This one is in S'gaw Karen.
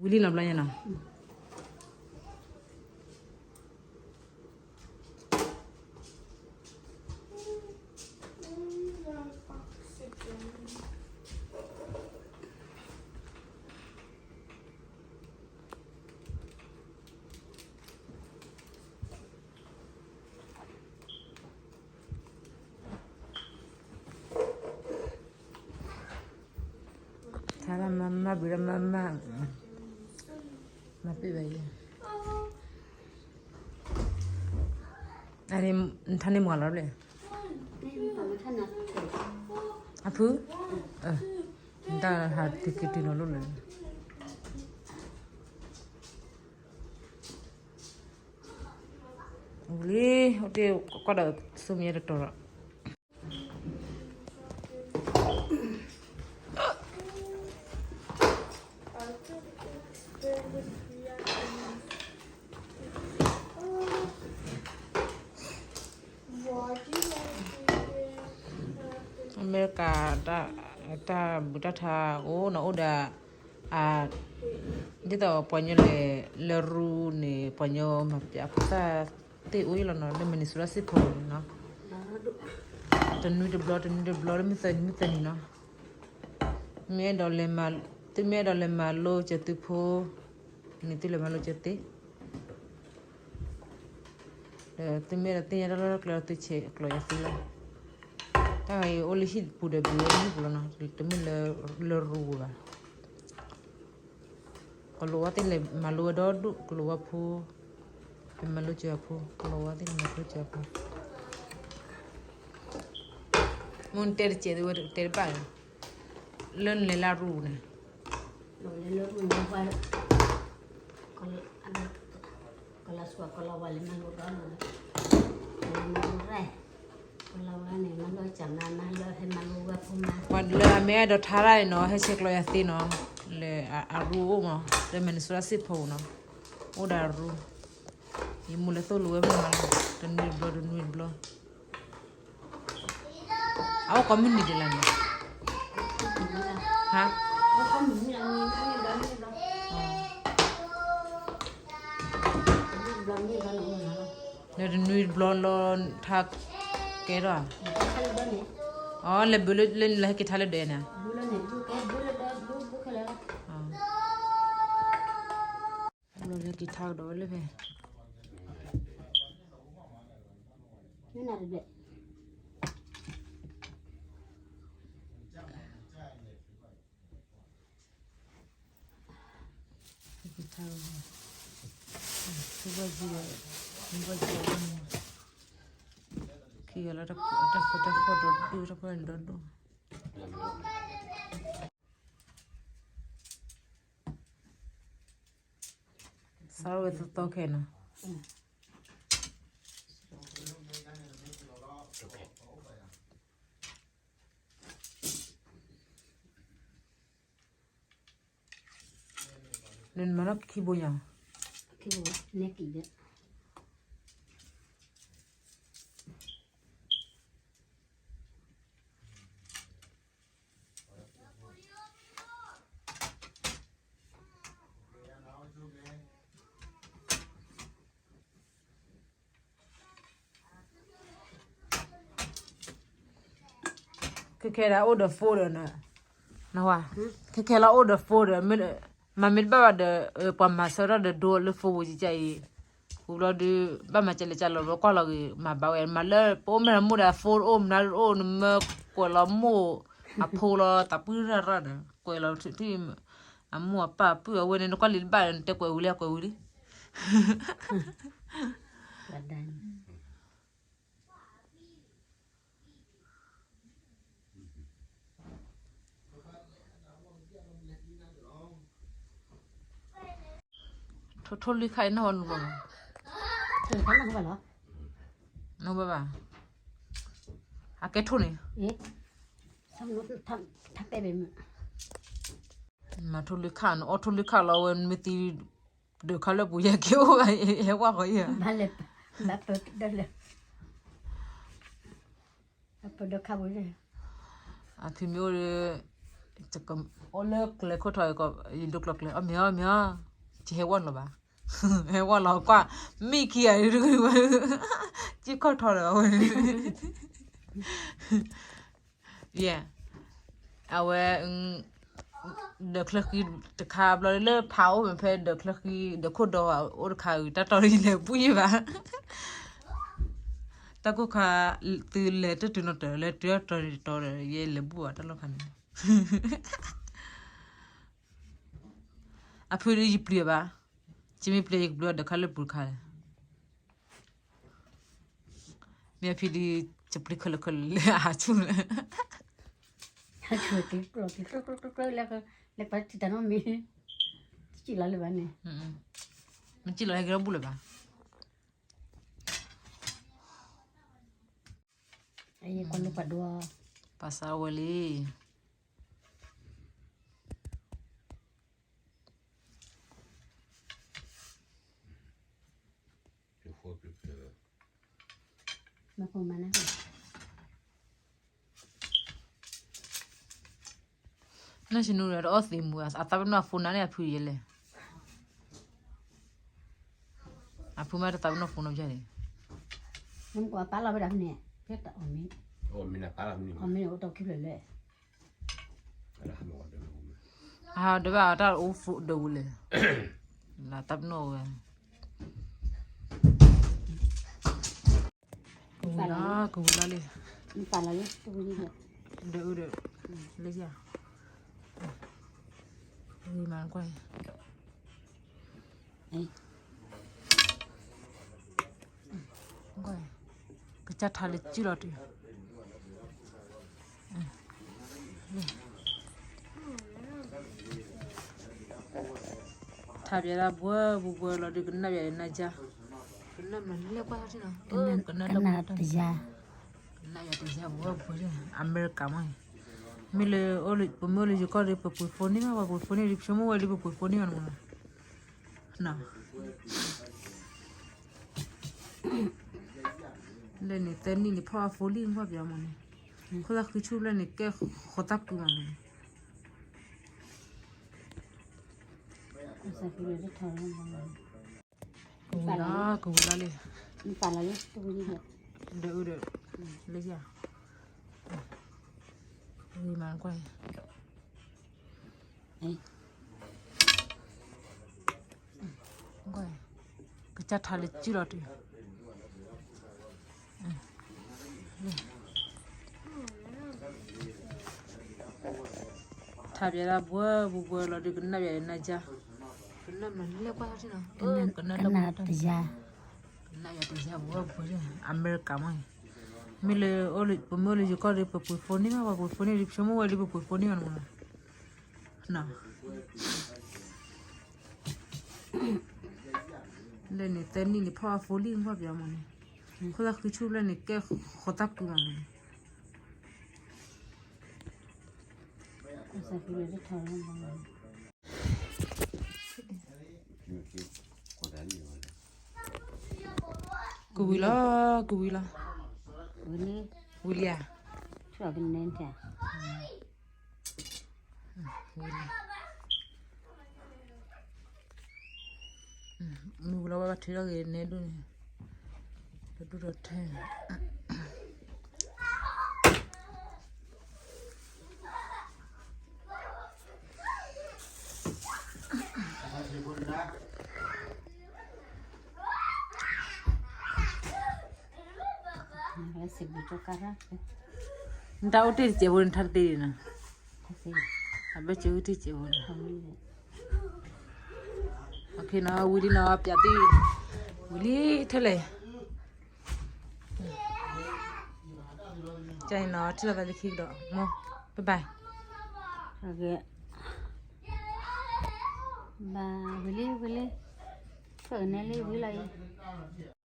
လံနီၤဘျီညါနီၤ. ထါလၢမၤမၤ ဘုးလၢမၤမၤ, မၤပ့ၢ်ဘၣ်ယဲ, အန့ၣ်ထါန့ၢ်မၤလီၤဘျဲၣ်, အဖု, တၢ်ဟးတုၤက့ၤတုၤနီၤလိၣ်လၢ ဝံၤလံ, အိၣ်တ့ၢ်ကွၢ်ဒီးဆူမဲာ်တတီၤဒီး အမဲရကၤ တၢ်ဘုးတၢ်ထါအိၣ်နီၤ အိၣ်ဒီး ဒ်သိးပှၤကညီလဲၤလၢရူန့ၣ် ပှၤကညီမၤပျးဖိသၣ်သ့ၣ်အိၣ်အံၤလီၤနီၤ လၢ Minnesota စ့ၢ်ဖိန့ၣ်နီၤ, တနွံတဘျီ တနွံတဘျီ လၢမုၢ်သၢနံၤ မုၢ်သၢနံၤနီၤ, မ့ၢ်အဲၣ်ဒိးလဲၤမၤ, သုမ့ၢ်အဲၣ်ဒိးလဲၤမၤလိကၢၤသုဖိန့ၣ် သုလဲၤမၤလိကၢၤသ့ ဒီးသုမ့ၢ်အဲၣ်ဒိးသ့ၣ်ညါတၢ်လီၢ်တၢ်ကျဲဒီး သုဆဲးကျိးယၤသ့လီၤ. တၢ်ဂၤအံၤအိၣ်လၢဟံၣ်ပူၤဒီး ဘုးဝဲမုၢ်ပူၤလီၤနီၤ, တမ့ၢ်လၢရူဝဲဘၣ်. ကလိၤဝါသ့ၣ်လဲၤမၤလိဝဲဒီဒူၣ်, ကလိၤဝါဖိ, လဲၤမၤလိကၢၤအဖိ, ကလိၤဝါသ့ၣ်လဲၤမၤလိကၢၤအဖိ, မ့ၢ်နတဲတကဲး သုဝဲတဲတဘၣ်, လၢနလဲၤလၢရူန့ၣ် လၢအမ့ၢ်အဲၣ်ဒိးထါတၢ်အံၤနီၤ ဟဲဆဲးကျိးယၤသ့နီၤ, လၢအရူအိၣ်မး လၢ Minnesota စ့ၢ်ဖိနီၤ, အိၣ်ဒီးအရူ, ယမိၢ်လဲၤသိၣ်လိဝဲမးလီၤ တနွံတဘျီ တနွံတဘျီ အအိၣ်ကိးမုၢ်နံၤဒံးလၢန့ၣ်, ဟါ, လၢတနွံတဘျီလီၤ ထါကဲထီၣ်, အလဲၤဘုး လၢနလဲၤဟဲက့ၤထါလၢဒၢးန့ၣ်, ဘုးလၢဟဲက့ၤထါကဒီးဝဲလၢဖဲ ခံဂၤလၢတၢ်ဖိတၢ်ဖိဒီဒူၣ် တၢ်ဖိဒီဒူၣ် စးဝဲသီသီခဲနီၤ. နမၤနီၢ်ခံဘိညါ ခံဘိ နဲကံၣ်ဒၢ ခဲခဲဒၣ်အိၣ်ဒီး phone ဒီးန, နဝၤ, ခဲခဲလၢအိၣ်ဒီး phone ဒီး, မၤမ့ၢ်တဘၣ်ဘၣ်ဒီး ပှၤမၤဆၢထၢၣ်ဒီးဒိလၢ phone ပူၤကကဲအံၤ, ဝံၤဘျီဒုး ဘၣ်မၤကဲလဲၣ်ကဲလီၤ ဘျီကွၢ်လီၤဂ့ၤ မၤဘၣ်ဝဲ မၤလၢပအိၣ်မ့ၢ်မူဒါ phone အိၣ်မနုၤအိၣ် နမၢကွဲးလီၤမိၢ်အဖိလီၤ သးပုၢ်ရၣ်ရၣ်ဒီး ကွဲးလီၤထံၣ် အမိၢ်အပၢ်ပုၢ်အဝဲန့ၣ် နကွၢ်လံာ်တဘၣ်ဒီး နတဲကွဲးဝံၤလံ အကွဲးဝံၤလံ ထိၣ်ထိၣ်လွံၢ်ခါအံၤ နၢ်ဟူဘၣ်လီၤ, နၢ်ဟူဘၣ်ဘၣ်, အကဲထိၣ်န့ၣ်, မၤထိၣ်လွံၢ်ခါန့ၣ် အီၣ်ထိၣ်လွံၢ်ခါလီၤဝဲ မ့ၢ်သံ ဒုးခါလၢပူၤ ယဲက့ၤအိၣ်ဘၣ် ဟဲဝဲဃီအံၤ, အဖံမ့ၢ်အိၣ်ဒီး အိၣ်လၢကျဲခိၣ်ထီၣ်အံၤကီး ယဒိကျီၢ်ကျဲ အီၣ်မ့ၤအီၣ်မ့ၤအီၣ်, ယဟဲဝီၢ်လီၤဘၣ်, ဟဲဝီၢ်လီၤကွၢ်, မံခံဂၤ, ကံၢ်ခီၣ်ထီၣ်ဒီးဝဲ, ယဲ, အဝဲ ဒၢးချၢဃံတခါဘျီလၢဖးအိၣ်မ့ၢ်ဖဲဒၢးချၢဃံ ဒၢးခိၣ်ဒီဘၣ်အိၣ်တခါအံၤ တၢ်တီလၢယလဲၤဘူၣ်ယဲၢ်ဘၣ်, တၢ်ကိၢ်ခါ, သုလဲၤတတုၤနီတၢၤ လဲၤတုၤအတီၤတတီၤဒီး ယဲလဲၤဘူၣ်ဘၣ်တၢ်လီၢ်ခါန့ၣ်, အဖုဒုးယပျံၤဘၣ်, ယမ့ၢ်ပျံၤယကပျံၤအီၤဒၢးခါလၢပူၤတခါလဲၣ် မ့ၢ်အဖံဒုး ယပျံၤခဲလၢာ်ခဲလၢာ်လၢအဟးဆူၣ်လဲၣ်, ဟးဆူၣ်က့ၤကျီၢ်က့ၤကျၢၢ်ကျၢၢ်ကျၢၢ်လၢ လဲၤပာ်တံၢ်တၢ်နီတမံၤ, တစံၣ်လီၤလၢၤဘၣ်န့ၣ်, မ့ၢ်စံၣ်လီၤဟဲက့ၤထီၣ်ဘူၣ်လၢၤဘၣ်, ပှၤစးဝဲလံ. နၢ်စနူဒီးတအီၣ်သ့မူ အသးပ့ၤနီၣ်အဖိနါန့ၣ်အဖုယဲလဲၣ်, အဖုမ့ၢ်တသးပ့ၤနီၣ်ဖိနီၣ်ပျၢ်န့ၣ်, နမ့ၢ်ကွၢ်ပာ်လီၤဝဲဒၣ်ဖဲန့ၣ်, ဖဲတၢ်အီၣ်မ့ၢ်, အီၣ်မ့ၢ်နပာ်လီၤဖဲန့ၣ်, အီၣ်မ့ၢ်အိၣ်တၢ်ခံဖျၢၣ်လၢ အဟးဒၢးဘၣ်တၢ်အိၣ်ဖိဒၢးဝူၤလဲၣ်, လၢတၢ်ပနီၣ်ဝဲ, ကဝံၤလီၤ, ကဝံၤလီၤလံ, ဒၢးအုးဒီး, လၢယၤ, ဝံၤမးကွၢ် ကစၢ်ထါလၢစုလီၤတုၤ, ထါပျဲဒၣ်ဘှီဘှီဘှီလီၤဒုး ကနၣ်ပျဲနၤယါ, ကနၣ်မနုၤလဲၣ်ကွၢ်ထီၣ်ထံနီၤ, ကနၣ်တယါ, ကနၣ်ယါတယါဘှီဘှီ, အမဲရကၤမ့ၢ်, မ့ၢ်လၢ ပမ့ၢ်အိၣ်လၢယိၤကီၢ်ဒီး ပပှ့ၤဖိန့ၢ်ဘၣ်, ပပှ့ၤဖိန့ၢ်ဒီး ပဆိကမိၣ်ဝဲလၢပပှ့ၤဖိန့ၢ်ဘၣ်န့ၣ်မ့ၢ်နီၤ. လၢန့ၣ် သၢနံၣ်န့ၣ် ဖီၣ်အဖိလံ ကွၢ်ပျီမးန့ၣ်, ခိၣ်သၣ်ဃံဆူၣ်ဖျၢၣ်န့ၣ် ကဲဃီသၣ်ကုမးန့ၣ်, ကဝံၤလီၤ, ကဝံၤလီၤလံ, ဒၢးအုးဒီး, လၢယၤ, ဝံၤမးကွၢ် ကစၢ်ထါလၢစုလီၤတုၤ, ထါပျဲဒၣ်ဘှီဘှီဘှီလီၤဒုး ကနၣ်ပျဲနၤယါ, ကနၣ်မနုၤလဲၣ်ကွၢ်ထီၣ်ထံနီၤ, ကနၣ်တယါ, ကနၣ်ယါတယါဘှီဘှီ, အမဲရကၤမ့ၢ်, မ့ၢ်လၢ ပမ့ၢ်အိၣ်လၢယိၤကီၢ်ဒီး ပပှ့ၤဖိန့ၢ်ဘၣ်, ပပှ့ၤဖိန့ၢ်ဒီး ပဆိကမိၣ်ဝဲလၢပပှ့ၤဖိန့ၢ်ဘၣ်န့ၣ်မ့ၢ်နီၤ. လၢန့ၣ် သၢနံၣ်န့ၣ် ဖီၣ်အဖိလံ ကွၢ်ပျီမးန့ၣ်, ခိၣ်သၣ်ဃံဆူၣ်ဖျၢၣ်န့ၣ် ကဲဃီသၣ်ကုမးန့ၣ်, ကဝံၤလီၤ, ကဝံၤလီၤ, ဝံၤလံဧါ, ဝံၤလံ, မုၢ်လီၤဝဲဘၣ်ထုးထီၣ်ဂ့ၤနဲဒိၣ်န့ၣ်, တဒိၣ်ထီၣ်ထဲ နတၢ်အိၣ်တ့ၢ်တစဲးဖိန့ၣ် ထါတသ့ဒံးနီၤ, အဘၢၣ်စၢၤအိၣ်တ့ၢ်စဲးဖိန့ၣ်, ဝံၤလံနီၤ ပျးသံ, ဝံၤလံထဲလဲၣ် ကန့ၣ်နီၤ ထံၣ်လိာ်သးလၢခံကဒီး မိၢ် bye bye, ဘၣ် ဝံၤလံ ဝံၤလံ, ဖၢၣ်ကနဲလံ ဝံၤလီၤအံၤ.